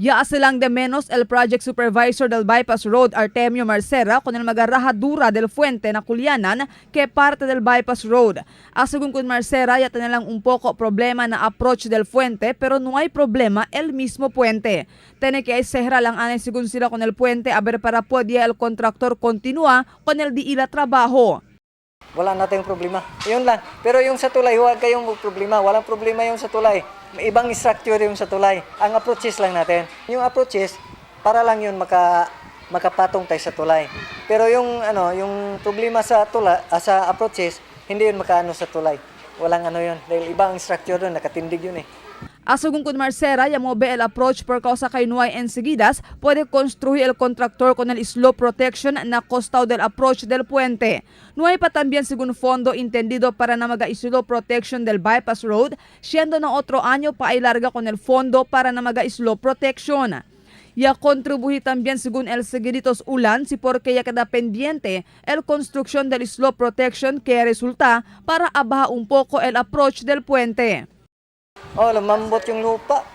Ya silang de menos el project supervisor del Bypass Road Artemio Marcera con el magarrajadura del fuente na Culianan que parte del Bypass Road. A según con Marcera, ya tenelan un poco problema na approach del fuente, pero no hay problema el mismo puente. Tiene que hay sehra lang anay según sila con el puente a ver para podía el contractor continúa con el di ila trabajo. Wala na tayong problema. Yun lang. Pero yung sa tulay, huwag kayong problema. Walang problema yung sa tulay. May ibang structure yung sa tulay. Ang approaches lang natin. Yung approaches, para lang yun makapatong tayo sa tulay. Pero yung ano, yung problema sa tulay, sa approaches, hindi yun makaano sa tulay. Walang ano yun. Dahil iba ang structure doon, nakatindig yun eh. A según con Marcera, llamó el approach por causa que no hay enseguidas, puede construir el contractor con el slope protection na costado del approach del puente. No hay pa también según fondo entendido para na maga slope protection del bypass road, siendo na otro año pa ay larga con el fondo para na maga slope protection. Ya contribuye también según el seguiditos ulan si porque ya queda pendiente el construcción del slope protection que resulta para abaja un poco el approach del puente. Oh, lumambot yung lupa.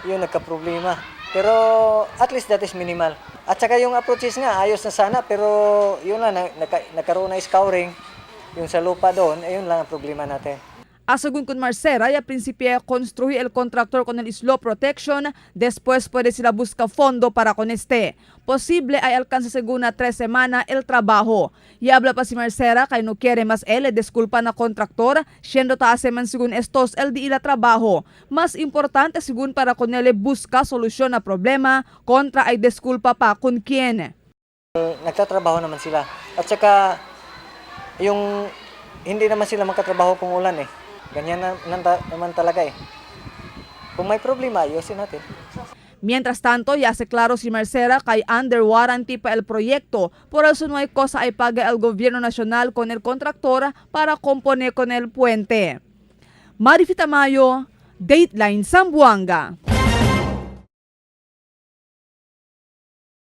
Yun, nagka-problema. Pero at least that is minimal. At saka yung approaches nga, ayos na sana, pero yun lang, nagkaroon na scouring. Yung sa lupa doon, ayun lang ang problema natin. A según con Marcera, ya principia construir el contractor con el slope protection, después puede sila busca fondo para con este. Posible ay alcanza según na 3 semanas el trabajo. Y habla pa si Marcera kay no quiere más él, disculpa na contractor, siendo ta man según estos el di ila trabajo. Mas importante según para con él busca solusyon na problema, kontra ay disculpa pa con quién. Nagtatrabaho naman sila. At saka, yung hindi naman sila magkatrabaho kung ulan eh. Ganyan naman talaga eh. Kung may problema, ayusin natin. Mientras tanto, ya se claro si Marcera kay under warranty pa el proyecto, por eso no hay cosa ay paga el gobierno nacional con el contractor para componer con el puente. Marifi Tamayo, Dateline Zamboanga.